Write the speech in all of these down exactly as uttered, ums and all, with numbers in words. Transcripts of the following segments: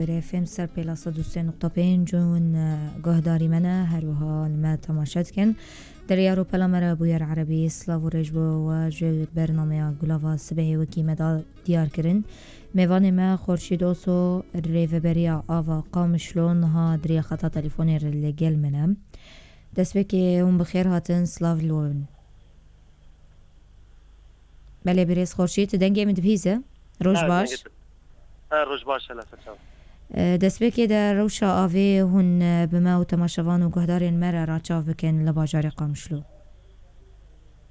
Berê F M ser pêla sed û sê nokta pênc hûn, e, guhdarî me ne, her wiha li me temaşe dikin. Derya rûpela me re bûyer Erebî, silav û rêj bo we ji bernameya Gulava Sibehê wekî me da diyar kirin. Mêvanê me Xorşîd Oso, rêveberiya ava Qamişlo, niha di riya xeta telefonê re li gel me ne. Destpêkê hûn bi xêr hatin, silav li we bin. Belê birêz Xorşîd, dengê min dibihîze. Roj Ha, baş. dengê tu. Ha, roj baş, hele ser çav. E, destpêkê de rewşa avê hûn, e, bi me û temaşevan û guhdarên me re raçav bikin li bajarê Qamişlo.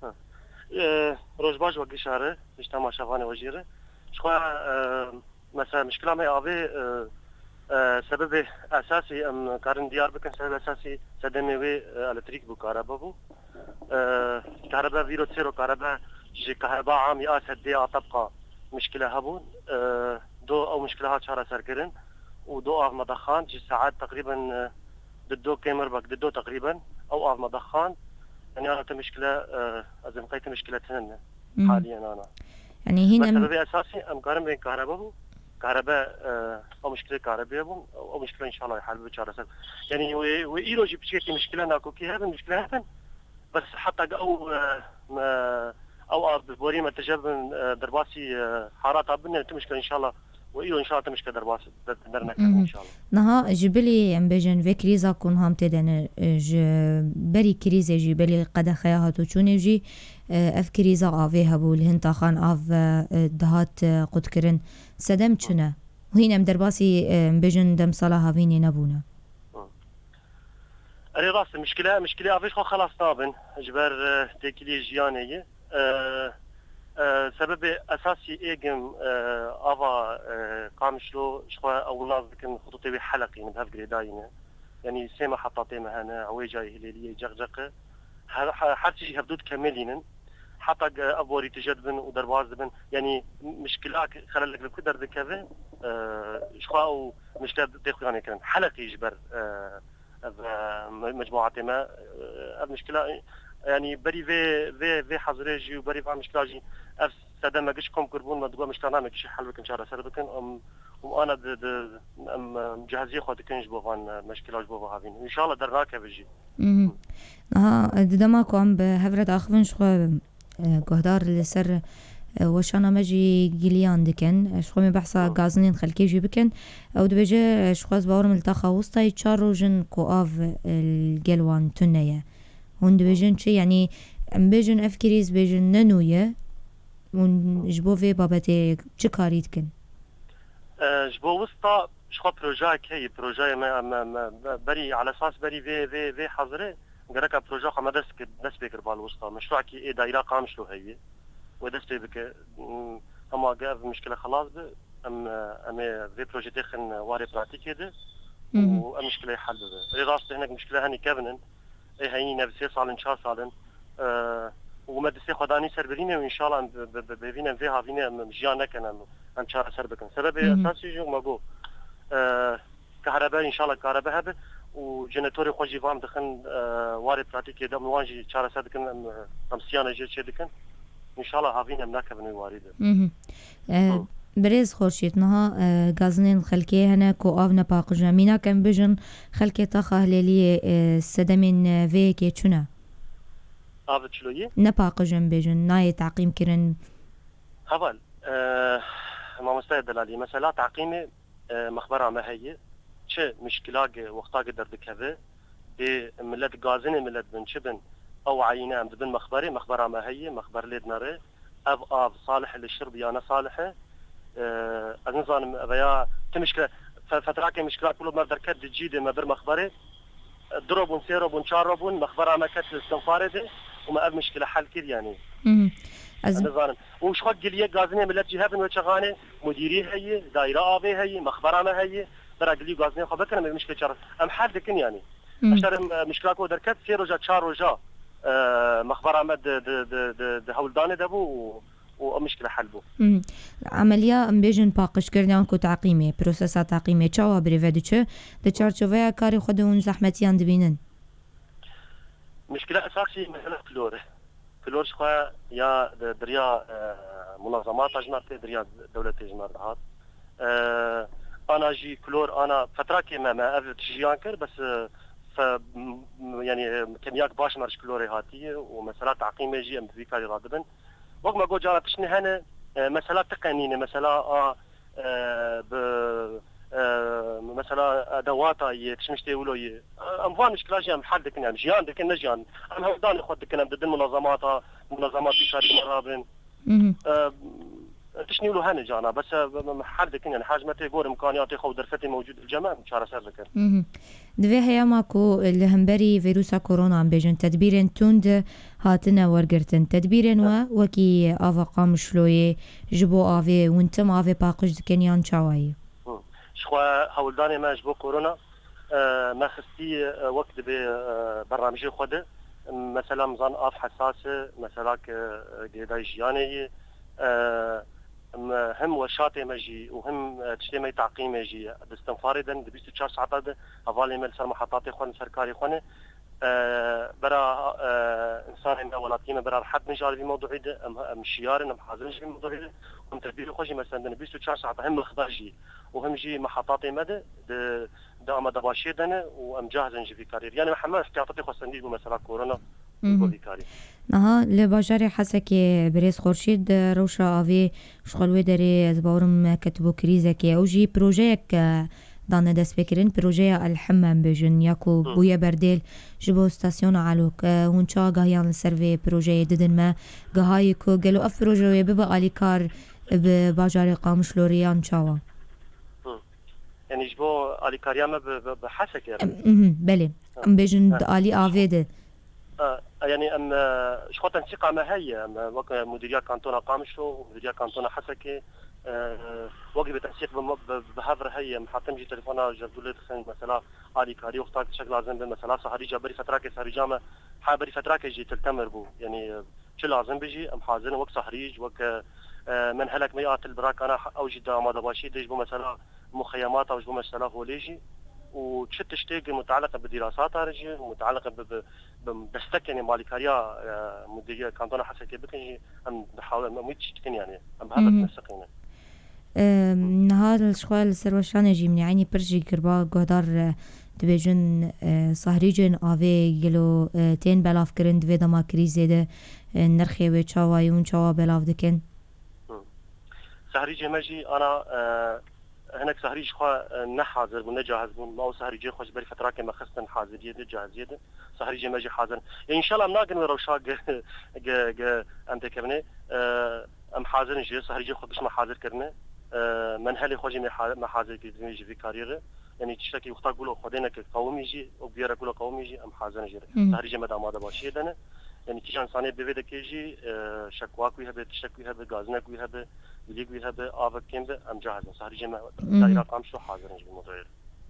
Ha. E, roj baş we gişa re, ji temaşevanê we jî re. Ji xwe, e, mesela mişkila me avê, e, e, sebebê esasî em karin diyar bikin, sebebê esasî sedemê wê, e, elektrîk bû, karebe bû. E, karebe vîro çêro karebe ji kahreba amî a seddê a tebqa mişkile hebûn. E, do ew mişkile ha çareser kirin û do av me dexand ji saet teqrîben, e, di do kêmir bak, di do teqrîben ew av me dexand. Yani ana te mişkile, e, ez ê qey te mişkile tinin ne. Mhm. Haliyen ana. Yani hîn Bes em sebebê esasî em karin bên kahrebe bû. Kahrebe, e, ew mişkile kahrebe bûn. Ew mişkile inşallah hal bi çareser. Yani wê, wê îro jî piçekî mişkile nakokî hebin, mişkile hebin. Bes heta ew, e, me, ew av bi borî me tije bin, e, derbasî, e, harata bin, ne tu mişkile inşallah. Wê îro inşallah tu mişkile derbas der, dernekevin Mhm. inşallah. Niha ji bilî em bêjin vê krîza ku niha em tê de ne, e, ji berî krîzê jî belî qedexeya hatûçûnê jî, e, ev krîza avê hebû li hin taxan av, e, dihat, e, qutkirin. Sedem çi ne? Hîn em derbasî, e, em bêjin demsala havînê nebûne. Erê rast e, mişkile, mişkilê avê ji xwe xelas nabin. Ji ber, e, têkiliyê jiyanê ye. E, e, sebebê esasî êgim, e, ava, e, Qamişlo ji xwe ew nas dikin xutûtê wê heleqî min hev girêdayî ne. Yanî sê meh heta tê me hene, ewê cayê hilêliyê ceqceqe. Her, her, her tişî hevdû dikemilînin. Heta ge-, ev borî tije dibin û derbas dibin. Yanî mişkilak, xelelek li ku derdikeve, e, ji xwe ew mişkile tê xuyanê kirin. Heleqî ji ber, e, ev, e, me-, mecmuatê me, e, ev mişkila, e, yanî berî vê, vê, vê hezirê jî û berî van mişkila jî ev sedeme giş kom kirbûn, me digot mişkila name gişî hel bikin, çareser bikin. Em, û ana di, di, em, em cihaziyê xwe dikin ji bo van, e, meşkila ji bo van havîn. Înşallah dernakeve jî. Mhm. Niha, e, di dema ku em bi hev re diaxivin ji xwe, e, guhdar li ser, e, weşana me jî giliyan dikin. E, ji xwe me behsa Hı. gazinên xelkê jî bikin. Ew dibêje, e, ji xwe ez bawer im li taxa wistayê çar roj in ku av, e, li gel wan tune ye. Hûn dibêjin çi? Yanî em bêjin ev krîz bêjin ne nû ye. Hûn ji bo vê babetê çi karî dikin? E, ji bo wista ji xwe projeyek heye, projeyê me, me, me, me berî, alesas berî vê, vê, vê hezirê gereka projeya xwe me dest kir, dest pê kir bal wista. Meşruekî ê dayîra Qamişlo heye. Wê dest pê bike. Hmm, hema ge ev mişkile xelas bi, em, em ê vê projê têxin warê pratîkê de Mhm. û ev mişkileyê hel bibe. Ê rast e hinek mişkile henî kevin in. Ê heyî ne bi sê sal in, çar sal in. E, û me distê xwe danî ser birînê û înşallah em bi, bi, bi, bi vîn em vê havînê em, em jiyan nekin, em, em çareser bikin. Sebebê Hı hı. esasî jî me got, e, kahrebe, înşallah kahrebe hebe û jenetorê xwe jî van dixin, e, warê pratîkê de em wan jî çareser dikin, em, em siyana jê çê dikin. Înşallah havîn em nakevin wî warî de. Mhm. E, Hı. Birêz Xurşîd, niha, e, gazinên xelkê hene ku av nepaqij e. Mînak em bijin xelkê taxa Hilêliyê, e, sedemên, e, vê yekê çi ne? Av çiloyê? Nepaqij em bêjin, nayê teqîm kirin. Heval, e, mamoste Delalî, mesela teqîmê, e, mexbera me heye. Çi mişkilak wextak derdikeve, bê millet gazinê millet bin, çi bin, ew eyîne em dibin mexberê, mexbera me heye, mexber lê dinere. Ev av salih li şirb ya ne salih e? E, ez nizanim, ev ya ti mişkile, fe-, fetrake mişkila kulo me derket di cî de me bir mexberê. E, du ro bûn, sê ro bûn, çar ro bûn, mexbera me ket li Stinfarê de û me ev mişkile hel kir, yanî. Hı hı. Ez Ez nizanim. Û ji xwe giliye gazinê millet jî hebin wê çaxanê, mudîrî heye, dayîra avê heye, mexbera me heye, bera gilî û gazinê xwe bikin, em ê mişkilê çare. Em hel dikin, yanî. Hı. Eşer em, e, mişkila ku derket, sê roja, çar roja, e, mexbera me di, di, di, di, di hewldanê de bû û, û ew mişkile hel bû. Hı. Emeliya, em bêjin, paqijkirina ku teqîmê, prosesa teqîmê çawa birêve diçe? Di çarçoveya karê xwe de hûn zehmetiyan dibînin? Mişkila esasî mesela klor e. Klor ji xwe ya di, di riya, e, munazamata ji me tê, di riya dewletê ji me dihat. E, Ana jî klor, ana fetrakê me, me ev tişt jiyan kir, bes, e, fe-, m-, m-, yanî, e, kemiyak baş me ji klorê hatiye û mesela taqîmê jî em bi vî karî radibin. Wek me got, cara tiştine hene, e, mesela tiqenîne, mesela a, e, bi, e, mesela edewata yê, tişmiştê wilo yê. E, em van mişkila jî em hel dikin, em jiyan dikin, ne jiyan. Em hewldanê xwe dikin, em didin munazamata, munazamat bîkarî me rabin. Mhm. E, tiştî wilo hene cana, bes, e, em hel dikin, yani haj me tê gor imkaniyatê xwe û derfetê mewcûd li cem em çareser dikin. Mhm. Di vê heyama ku li hemberî vîrusa korona em bêjin tedbîrên tund hatine wergirtin, tedbîrên we wekî ava Qamişloyê ji bo avê wintim avê paqij dikin yan çawa ye? Hı. Ji xwe hewldanê me ji bo korona, e, me xistî, e, wek dibê, e, bernamijê xwe de. Mesela, em zan av hesas e, mesela ke, e, girêdayî jiyanê ye. E, em, hem weşatê me jî û hem, e, tiştê me yê taqîmê jî di istinfarê de ne, di bîst û çar saeta de hevalê me li ser mihetatê xwe ne, li ser karê xwe ne. E, bera, e, insanê me, welatiyê me bera rehet bin ji alî vî mewduî de, em, em şiyar in, em hazir in ji vî mewduî de. Em tedbîrê xwe jî me sendin, bîst û çar saeta hem mixda jî û hem jî mihetatê me de, di, di amadebaşiyê de ne û em cahiz in ji vî karî re. Yani me heme ihtiyatatê xwe sendî ji bo mesela korona û ji bo Mhm. vî karî. Niha li bajarê Hesekê birêz Xurşîd, rewşa avê ji xwe li wê derê ez bawerim ketibû krîzekê. Ew jî projeyek, e, dane destpêkirin, projeya Elhim em bêjin, ya ku Hı. bûye berdêl ji bo stasyona Elok. E, hûn çi agahiyan li ser vê projeyê didin me? Gihayê ku gelo ev proje wê bibe alîkar bi bajarê Qamişlo re yan çawa? Hı. Yani ji bo alîkariya me bi, bi, bi Hesekê re? Em, mhm, belê. Ha. Em bêjin Ha. di alî avê de. Ha, yani em, e, ji xwe tensîqa me heye, em, e, wek, e, Mudîriya Kantona Qamişlo û Mudîriya Kantona Hesekê, e, wek dibê tensîq bi, bi, bi hev re heye, em hetim jî telefona ji hevdû lê dixin, mesela alîkarî wexta tiştek lazim be, mesela sahrîca berî fetrakê sahrîca me, ha berî fetrakê jî til temir bû, yani, e, çi lazim be jî em hazir in, wek sahrîc, wek, e, e, menhelek me ya til birakana, ew jî di amadebaşî de ji bo mesela muxeyemata û ji bo mesela holê jî û çi tiştê ku mutealiq e bi dîrasata re jî û mutealiq e bi, bi, bi destek, yani malîkariya, e, mudîriya kantona Hesekê bikin jî em dihawin, em wî tişt dikin, yani em bi hev re Mhm. dimeseqînin. Em, niha li ji xwe li ser weşanê jî min eynî pirs jî kiriba guhdar, e, dibêjin, e, sahrîcên avê gelo, e, tên belavkirin di vê dema krîzê de, e, nirxê wê çawa ye, hûn çawa belav dikin? Hı. Sahrîcê me jî ana, e, hinek sahrî ji xwe, e, ne hazir bûn, ne cahiz bûn. Me ew sahrîcê xwe ji ber fetrakê me xistin haziriyê de, cahiziyê de. Sahrîcê me jî hazir in. Ya înşallah em nagin wê rewşa ge, ge, ge em têkevin ê. E, em hazir in jî, sahrîcê xwe giş me hazir kirine. E, menhelê xwe jî me ha-, me hazir kirin ji vî karî re. Yanî tiştekî wexta gulo Xwedê neke qewimî jî, û bûyere gulo qewimî jî em hazir in jî. Hı hı. Sahrîcê me de amadebaşiyê de ne. Yanî kîjan sanê bivê dekê jî, e, şekwa ku hebe, tiştek ku hebe, gazinek ku hebe, gilî ku hebe, avek kêm be, em cahizin. Sahrîcê me Mhm. daîra Qamişlo hazir in ji bo mewduê re.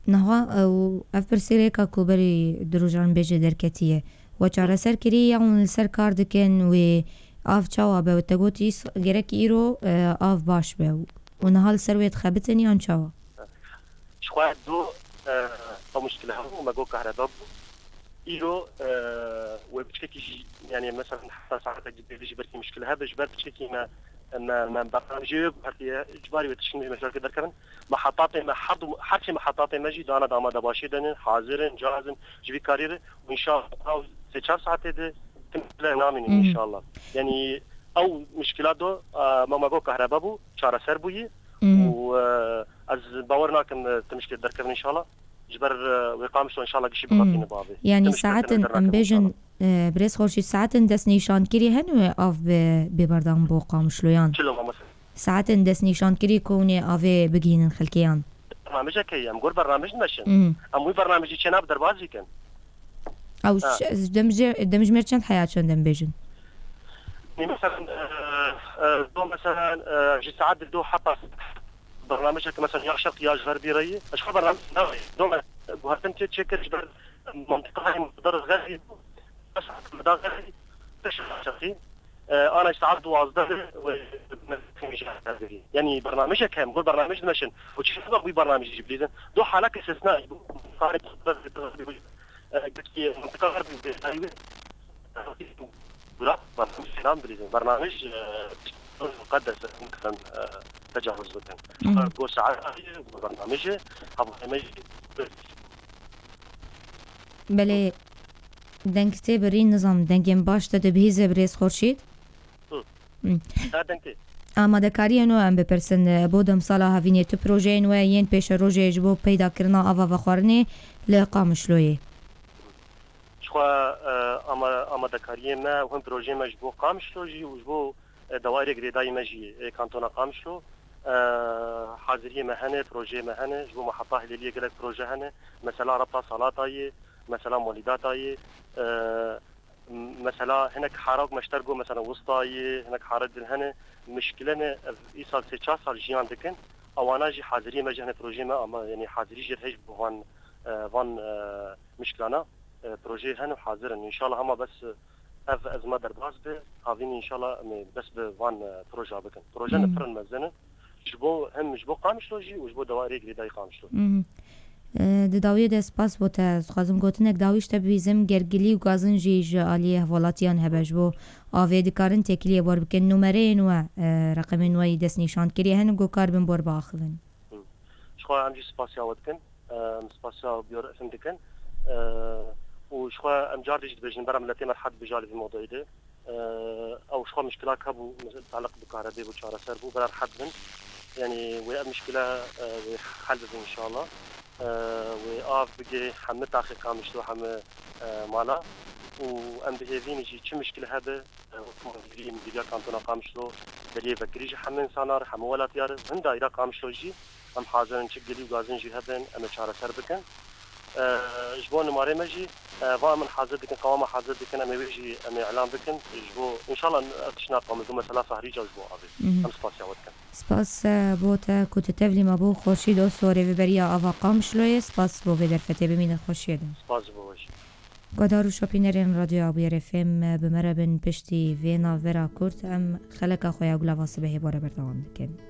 Niha, e, û ev pirsgirêka ku berî du rojan bêje derketiye, we çareser kiriye ya hûn li ser kar dikin wê av çawa be? Te gotî s-, gerek îro, e, av baş be û niha li ser wê dixebitin yan çawa? Ji xwe do, e, ew muşkile hebû, me got kahrebe bû. Îro, e, wê piçkekî jî, yani mesela heta saetek jî pêdî jî belkî muşkile hebe, ji ber piçkekî me, me, me bernamjê wê guhertiye, ji barî wê tiştî jî me ji derkevin. Mehetatê me, her du, her sê mehetatê me jî dana di amadebaşiyê de ne, hazir in, cahaz in ji vî karî re. Û înşallah ew sê çar saetê de tim bile namînin Hmm. înşallah. Yanî ew muşkila do, e, me, me got kahrebe bû, çareser bûyî. Hmm. Û, e, ez bawer nakim, e, tim ji derkevin înşallah. Ji ber, e, wê Qamişlo înşallah gişî Hmm. bixapîne bavê. Yanî Tim ji saetin, derkevin em dernakim bêjin, înşallah. E, birêz Xorşîd, saetin destnîşankirin hene wê av bi, bêberdan bo Qamişloyan? Çilo mamoste. Saetin destnîşankirin ku hûn ê avê bigihînin xelkê yan? Bernamijek heye, em gor bernamij dimeşin. Mhm. Em wî bernamijî çêna bi derbas bikin. Ew Ha. ş-, demjê-, demjimêr çend heya çend em bêjin? Nî, mesela, e, e, do mesela, e, ji saet di do heta bernamijek mesela ya şerq ya ji ver bîreyî. Ez xwe bernamij nayê. Do me guhertin tê çêkir ji ber mantiqa heye, dar xerî. Bes heta me da xerî. Pêş şerqî. E, ana saet duwazdeh wê, yanî bernamijek hem, gor bernamij dimeşin. Û çi sebeb wî bernamijî jî bilîzin. Do halek istisna, e, gitî mantiqa xerî. Bura, bernamij selam bilîzin. Bernamij, e, muqedes e, hûn karin, e, tecawuz bikin. Ji xwe go saet heye, go bernamejê, hevalê me jî. Belê deng tê birîn, nizam dengên baş te dibihîze birêz Xurşîd? Her deng tê. Amadekariyên we em bipirsin, bo demsala havînê tu projeyên we yên pêşerojê ji bo peydakirina ava vexwarinê li Qamişloyê? Jixwe, e, ama-, amadekariyê me û hin projeyê me ji bo Qamişlo jî û ji bo, e, dewayirê girêdayî me jî ê kantona Qamişlo, e, haziriyê me hene, projeyê me hene, ji bo Mahata Hilêliyê gelek proje hene, mesela Reta Salata yê, mesela Molîdata yê, e, mesela hinek hara wek me ji te re got, mesela Wista yê, hinek hara din hene, mişkile ne, ev îsal sê çar sal jiyan dikin, ewana jî haziriyê me jî hene, projeyê me ama, yanî hazirî jê re heye ji bo van, e, van, e, mişkilana, e, projeyê hene û hazir in. Înşallah hema bes, e, ev ezma derbas be, havînî înşallah em ê bes bi van, e, proja bikin. Proje ne pir in mezin in. Ji bo, hem ji bo Qamişlo jî û ji bo dewayirê girêdayî Qamişlo. Mhm. E, di dawiyê de spas bo te. Ez dixwazim gotinek dawî ji te bibîzim, ger gilî û gazin jî ji aliyê hevalatiyan hebe ji bo avê dikarin têkiliyê bor bikin. Numereyên we, e, reqemên we yî destnîşankirî hene ku karibin bor biaxivin. Hı. Ji xwe em jî spasiya we dikin. Em spasiya Biyar F M dikin. E, û ji xwe em car dî jî dibêjin, bera miletê me rehet bije li vî modayî de. E, ew ji xwe mişkilak hebû, tealiq bi karebê bû, çareser bû, bera rehet bin. Yanî wê ev mişkile, e, wê hel bibe înşallah. E, wê av bigê hemî taxê Qamişlo, hemî, e, mala. Û em bi hêvî ne jî çi mişkile hebe, e, wek mudîrî, mudîriya kantona Qamişlo, beriyê vekirî ji hemî insana re, hemî welatiya re, hin dayîra Qamişlo jî em hazir in, çi gilî û gazin jî hebin, em ê çareser bikin. E, ji bo nimarê me jî, e, va min hazir dikin, qewama hazir dikin, em ê wê jî em ê îlan bikin. Ji bo, înşallah, ev tişt naqewime, ji bo mesela Sahrîca û ji bo avê. Mhm. Em spasiya we dikin. Spas, e, bo te ku tu tevlî me bû. Xurşîd Oso, rêveberiya Ava Qamişloyê, spas bo vê derfetê, bimînin xweşiyê de. Spas ji bo we jî. Guhdar û şopînerên Radyoya Bûyer F M, bi me re bin piştî vê navbera kurt, em xeleka xwe ya Gulava Sibehê bore berdewam dikin.